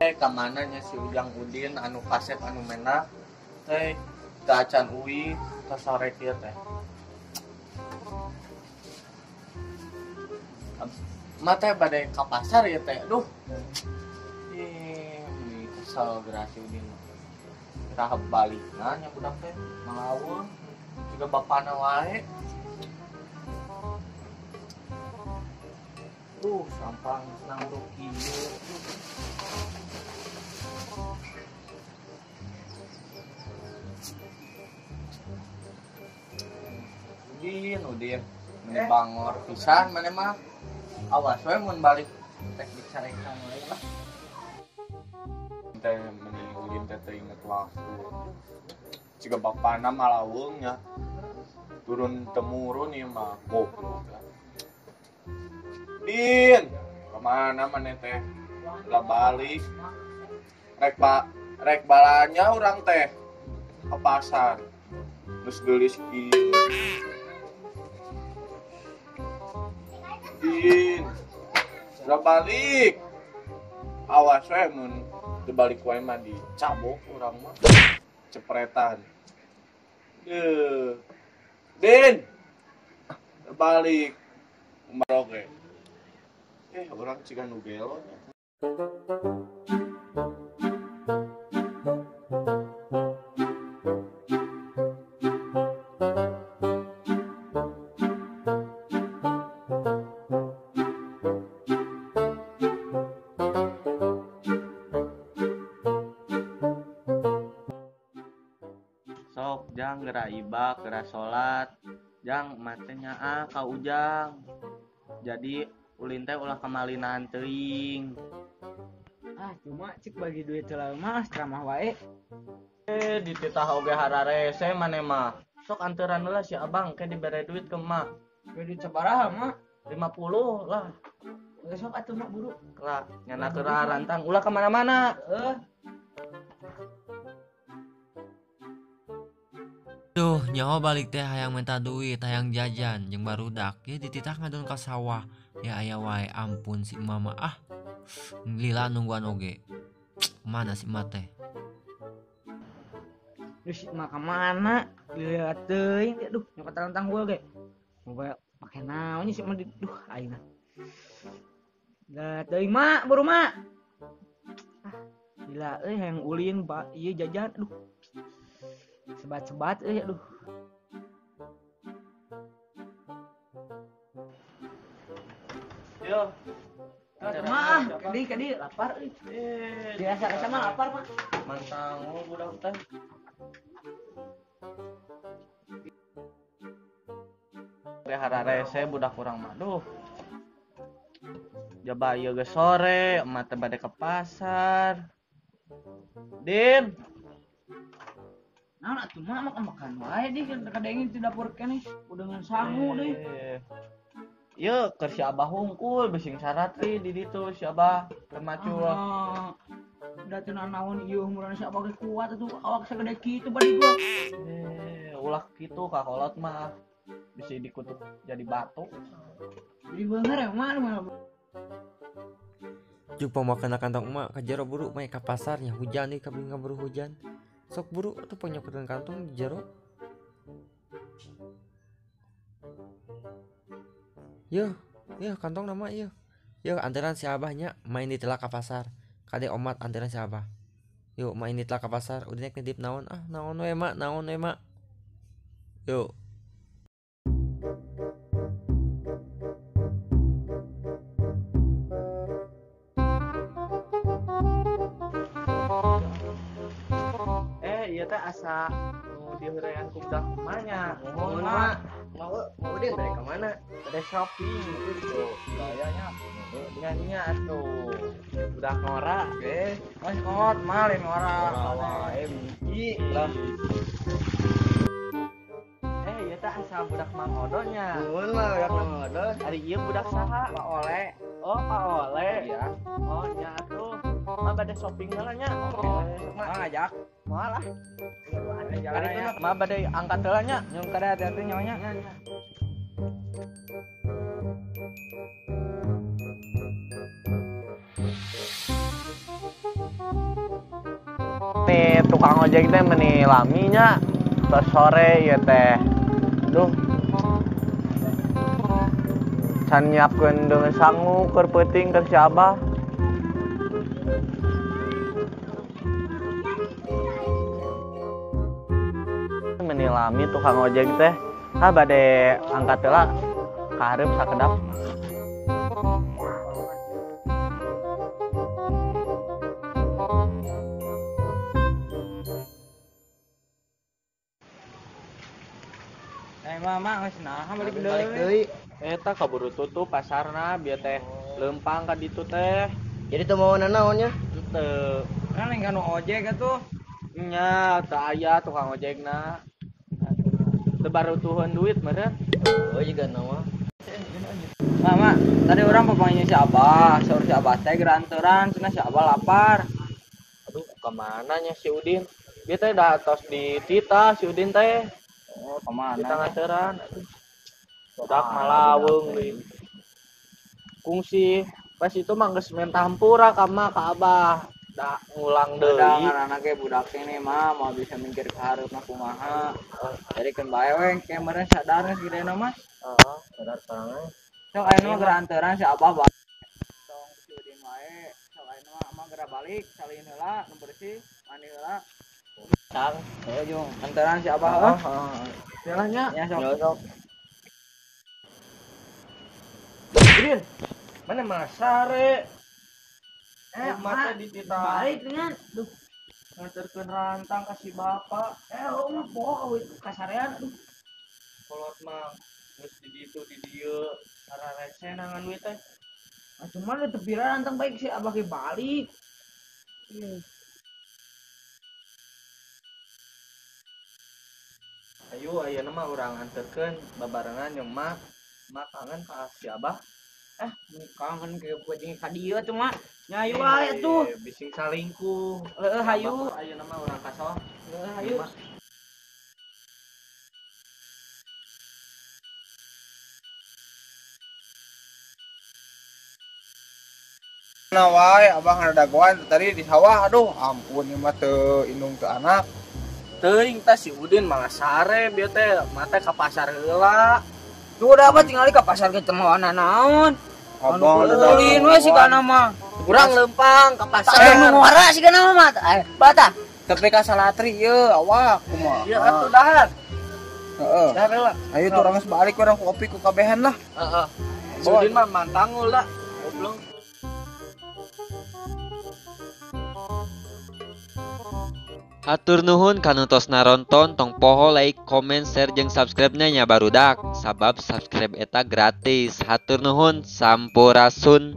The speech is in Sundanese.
Ka mana nya si Ujang Udin anu kaset anu mena teh teu acan uwi ka sore kieu teh. Emak teh bade ka pasar ieu teh. Aduh. Ih, kesel geura si Udin. Rahab balikna nya budak teh malaweuh jiga bapana wae. Duh, sampang nangro kieu. Udin, Udin, meni bangor pisan maneh mah. Awas we mun balik tek dicarekan wae lah. Teh meni Udin teh teu inget waktu. Jiga bapana malaweuh nya. Turun temurun ieu mah goblok. Din, kemana maneh teh? Lah balik. Rek balanya urang teh ke pasar. Terus geulis kieu. Din, udah balik. Awas we mun teu balik wae mah dicabok urang mah. Cepretan. Deuh. Din. Udah balik. Oke. Orang ciga nu gelo nya. Sok jang geura ibak, geura salat. Jang mate nyaah ka Ujang. Jadi ulin teh ulah kemalinan teuing. Ah, cuma cik bagi duit heula mah ceramah wae. Dititah oge hararese maneh mah. Sok anteuran heula si abang ke dibere duit ke emak. Duit sabaraha mah? 50 lah. Geus sok atuh mak buru. Lah, nyana keur rantang ulah ka mana-mana. Heeh. Duh, nyaho balik teh hayang minta duit, hayang jajan jeung barudak. Ya dititah ngadon ka sawah. Ya aya wae ampun si mama ah. Lila nungguan oge. Mana si emak teh? Duh, si emak ka mana? Lila teuing, aduh, nyokot rantang gua ge. Mau pake naon si emak duh aing. Lila teuing mak, buru mak. Ah, lila euy hayang ulin, Pak. Ieu jajan, aduh. Sebat-sebat euy aduh. Yo. Mah, kadi lapar euy. Biasa mah lapar mah. Mantang budak teh. Teh hararese budak urang mah. Duh. Jaba ieu geus sore, emak teh bade ke pasar. Din. Naon atuh mah makan wae dih kadengin di dapur keneh udangan sangu deui. Ieu keur si Abah hungkul bising saratri di ditu si Abah keur macul. Da teu nanaon ieu umuran si Abah ge kuat atuh awak sagede kitu bari gua. Ulah kitu ka kolot mah bisi dikutuk jadi batu. Jadi beunghar ya mah. Juk pamakan kantong emak ka jero buru mah ka pasar nya hujan deui kabeh ngaburu hujan. Sok buru atuh panyokotan kantong di jero. Yeuh, yeuh kantong nama yeuh. Yeuh anteran si abahnya main di telak ka pasar. Kade omat anteran si abah. Yuk main di telak ka pasar. Udah nek nitip naon ah naon we mak, naon we mak. Yuk. Ieu teh asa nu diheurean ku budak mah nya. Nuhun mak. Mau Udin dari ka mana? Bade shopping gitu. Gayanya nyanyinya atuh. Budak ngora. Oke. Mas kot mah lain ngora. Wae biji lah. Ieu teh asa budak Mang Odo nya. Nuhun mah budak Mang Odo. Ari ieu budak saha? Pak Ole. Oh, Pak Ole. Iya. Oh, nya atuh. Mah bade shopping heula nya. Oke, mah ngajak. Moal lah. Jalan ya. Mah bade angkat heula nya. Nyung kada hati-hati nyawanya. Tukang ojek teh meni lami nya. Tos sore ieu teh. Duh. Can nyiapkeun deungeun sangu keur peuting keur si Abah. Meni lami tukang ojek teh. Ah bade angkat heula ka hareup sakedap. Mama geus naha balik deui. Eta kaburu tutup pasarna bieu teh leumpang ka ditu teh. Jadi teu mawa nanaon nya? Henteu. Kan lain kanu ojek atuh. Nya teu aya tukang ojekna. Teu barutuheun duit meureun. Oh jiga nawa. Mama, tadi urang papanggih si Abah, saur si Abah teh geranteran cenah si Abah lapar. Aduh, ka mana nya si Udin? Bieu teh da tos dititah si Udin teh. Oh, kemana? Kita nganteran. Budak malaweng deui. Kungsi pas itu mah geus minta hampura ka mah ka Abah. Da ngulang deui. Da ngaranna ge budak ini mah moal bisa mikir ka hareupna kumaha. Jadi keun bae we ke meureun sadar geus gedena mah. Heeh, sadar sorangan. Sok ayeuna mah geura anteran si Abah bae. Tong si Udin wae. Sok ayeuna mah mah geura balik, salin heula nu bersih, mandi heula. Tang, heuh jung, anteran si Abah heuh. Jalannya. Ya sok. Udin, mana masare? Mata dititah. Balik dengan duh nganterkeun rantang ka si bapak. Oh mah poho kasarean aduh. Kolot mah geus di ditu di dieu ararese nangan duit teh. Ah cuman teu pira rantang baik si Abah ge balik. Ayo ayeuna mah urang anterkeun babarengan jeung mak. Mak kangen ka si Abah. Kangen ke jeung ka dieu atuh mak. Nya hayu wae atuh. Bising salingkuh. Heeh hayu. Ayeuna mah urang ka sawah. Heeh hayu. Nah wae abah ngadagoan tadi di sawah aduh ampun ieu mah teu indung teu anak. Teuing tah si Udin malah sare bieu teh mate ka pasar heula. Duh da abah tingali ka pasar ge teu mawa naon. Abah ulin we si kana mah. Urang leumpang ka pasar. Tah nu ngora si kana mah bata. Tapi ka salatri ieu awak kumaha. Ieu atuh dahar. Heeh. Dahar heula. Ayo tuh urang geus balik urang kopi ku kabehan lah. Heeh. Si Udin mah mantangul lah. Goblok. Hatur nuhun kanu tos naronton, tong poho like, komen, share jeung subscribe-nya nya barudak. Sabab subscribe eta gratis. Hatur nuhun, sampurasun.